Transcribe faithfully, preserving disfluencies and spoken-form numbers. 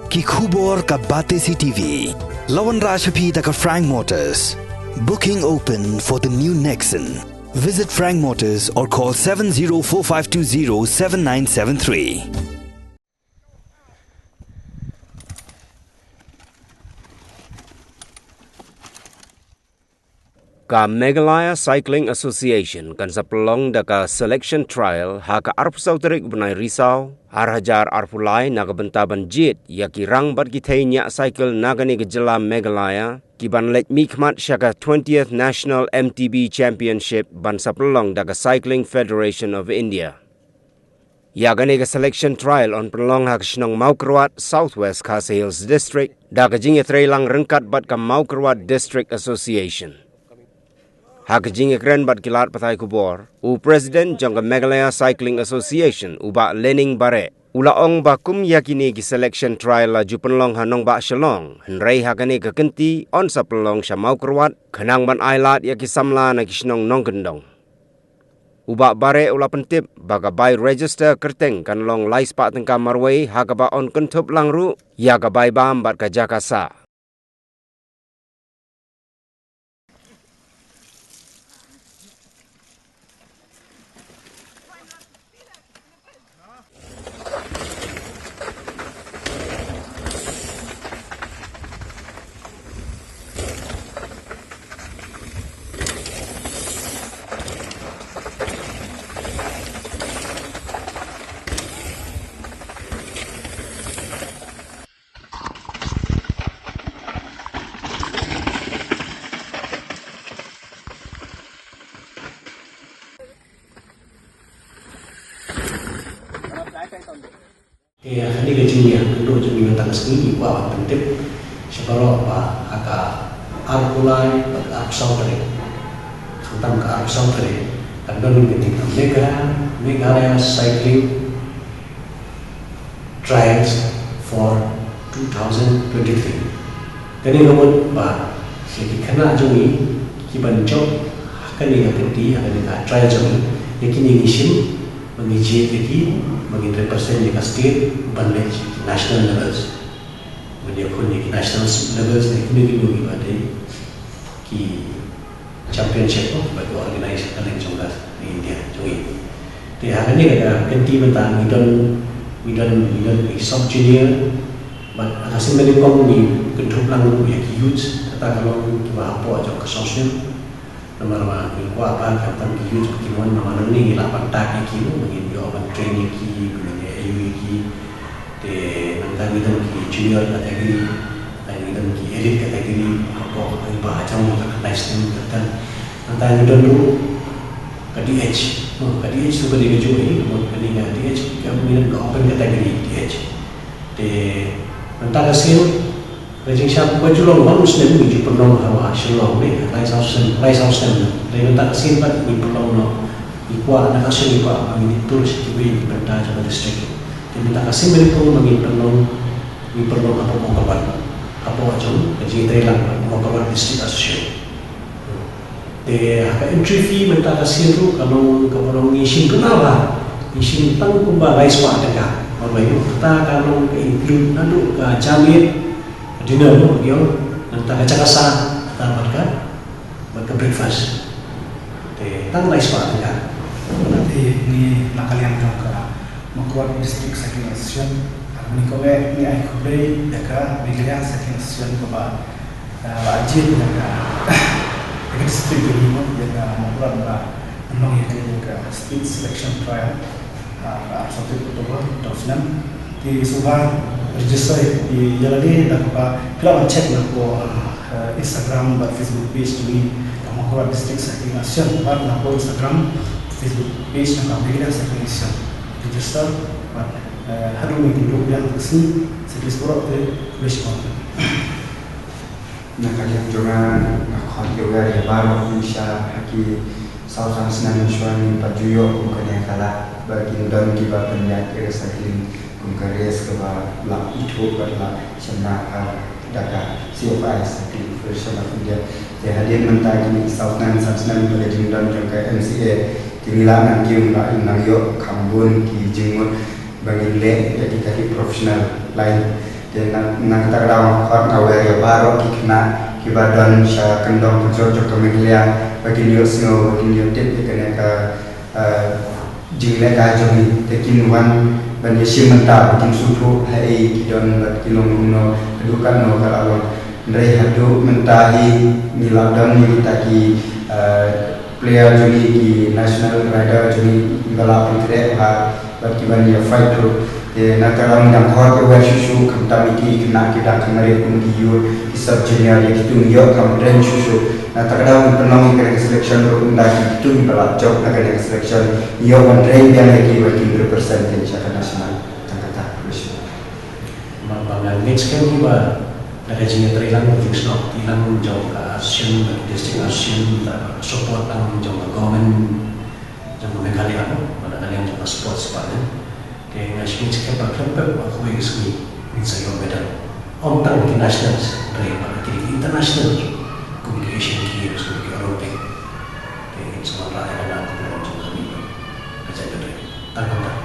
Ki khubor ka Batesi T V. La wanrah sha phi da ka Frank Motors. Booking open for the new Nexon. Visit Frank Motors or call seven zero four five two zero seven nine seven three. Ka Meghalaya Cycling Association kan sa pynlong da ka selection trial ha ka arphew saw tarik u bnai Risaw, ar hajar arphew lai, na ka bynta ban jied ïa ki rang bad ki thei ñiah cycle na kane ka jylla Meghalaya, ki ban leit mihkhmat sha ka twentieth National M T B Championship ban sa pynlong da ka Cycling Federation of India. Ïa kane ka selection trial yn pynlong ha ka shnong Mawkyrwat, South West Khasi Hills District, da ka jingïatreilang ryngkat bad ka Mawkyrwat District Association. Ha ka jingïakren bad ki lad pathai khubor, u President jong ka Meghalaya Cycling Association, u Bah Lening Bareh, u la ong ba kum ïa kine ki selection trial la ju pynlong ha nongbah Shillong, hynrei ha kane ka kynti yn sa pynlong sha Mawkyrwat, khnang ban ailad ïa ki samla na ki shnong nongkyndong. U Bah Bareh u la pyntip ba ka bai register kyrteng kan long lai spah tyngka marwei, ha kaba yn kynthup lang ruh ïa ka bai bam bad ka jaka sah. Te ha kane ka jingïakhun jong ngi mynta ka sngi, ngi kwah ban pyntip sha baroh ba ha ka arphew lai bad ka arphew saw tarik, khamtam ka arphew saw tarik, kan don ka meeting ka Megha, Meghalaya Cycling Trials for two thousand twenty-three. Kane ka mut ba ïa ki khynnah jong ngi ki ban jop ha kane ka kynti, ha kane ka trial jong ngi, ïa kine ngi shim ba ngi jied ïa ki ba ngin represent ïa ka state ban leit national levels. Ban ïakhun ïa ki national levels, ïa kine kine kiba dei ki championship, oh, ba ki organize ha kylleng jong ka India jong ngi. Te ha kane ka kynti mynta ngi don, ngi don, ngi don ki sub junior, bad ha ka sien bad ngi kynthup lang ruh ïa ki youth, kata ka long kiba hapoh jong ka social. Namar ba ngi kwah ba khamtam ki youth ba kin wan, namar nangne ngi lah ban tag ïa ki, ba ngin ïoh ban train ïa ki, ba ngin ïoh ïa ki. Te nangta ngi don ki junior category, nangta ngi don ki elite category, hapoh ka ba ha jong ka national, nangta ngi don ruh ka D H. Oh, ka D H tu ka dei kajuh hi, namar kane ka D H ka ngi don ka open category D H. Te nangta ka sien, ka jingshad ba ju long ba u snem ngi ju pynlong ha Shillong ne, lai saw snem, lai saw snem. Te nangta ka sien pat ngi pynlong noh, ngi kwah na ka sien ngi kwah ba ngi tur sha kiwei ki bynta jong ka district. Te mynta ka sien mynta ba ngi pynlong, ngi pynlong hapoh Mawkyrwat, hapoh jong ka jingïatreilang Mawkyrwat District Association. Te ha ka entry fee mynta ka sien ruh ka long, ka long ngi shim duna ba, ngi shim tang kumba lai spah tyngka. Ba ba ïoh kata ka long ka include naduh ka janmiet, ka dinner ruh ïoh, nangta ka jaka sah, kata bad ka, bad ka breakfast. Te tang lai spah tyngka. Te ngi na ka liang jong ka Mawkyrwat District Cycling Association, ah, ngi khublei, ngi ai khublei ïa ka Meghalaya Cycling Association kaba, ah, la jied ïa ka, ïa ka district jong ngi, ïa ka Mawkyrwat ba pynlong ïa ka, ïa ka speed selection trial, ah, ka arphew saw tarik October, dau snem. Te sngewbha register ïa lade da kaba phi lah ban check na ka, ah, Instagram bad Facebook page jong ngi, ka Mawkyrwat District Cycling Association, bad na ka Instagram, Facebook page jong ka Meghalaya Cycling Association. Register bad, eh, haduh mynta ruh ïa ka sngi, sa plis baroh te, khublei shibun. Na ka liang jong nga, nga khot ïa baroh ngi sha ha ki saw san snem mynshuwa ngim pat ju ïoh kum kane ka lad ba kin don kiba pynïaid ïa ka cycling kum ka race kaba la ithuh bad la shemphang ha da ka C F I, Cycling Federation of India. Te hadien mynta kine ki saw snem san snem bad ka jingdon jong ka M C A, te ngi la nang kiew, ngi la nang ïoh kham bun ki jingmut ba ngin leh ïa kita ki professional line. Na, na kata ka daw nga khot nga wer ïa baroh ki khynnah kiba don sha kyndong ka jong ka Meghalaya ba kin ïohsngew, ba kin ïohtip ïa kane ka, eh, jingleh ka jong ngi, te kin wan ban ïashim bynta ba kin sngewthuh haei ki don bad ki long kumno, haduh katno ka la long. Hynrei haduh mynta hi ngi la don ïa kita ki, eh, player jong ngi, ki national rider jong ngi, kiba la pynkhreh bha bad kiban ïa fight ruh. Te na ka daw ngan khot ïa wer shuh shuh, khamtam ïa ki khynnah ki dang kynmaw kum ki youth, ki sub junior, ïa kitu ngi ïoh kam train shuh shuh. Na ka daw ngi pynlong ïa kane ka selection ruh, ynda kitu kiba la jop na kane ka selection ngi ïoh ban train biang ïa ki ba kin represent sha ka national. Tang kata, khublei shibun. Ba, ba ngan ngeit skhem ba da ka jingïatreilang, ka jingsnoh, ka jingïatreilang jong ka association, ka district association, da ka support tang jong ka government jong ka Meghalaya, ba da ka liang jong ka sports department. Te nga ngeit skhem ba khlem pep ba kawei ka sngi ngin sa ïoh medal. Ym tang ki nationals, hynrei ba ki international, kum ki Asian Games, kum ki Olympic. Te ngin sa wanrah ïa ka nam ka burom jong ka ri, ka jaitbynriew. Tang kumta.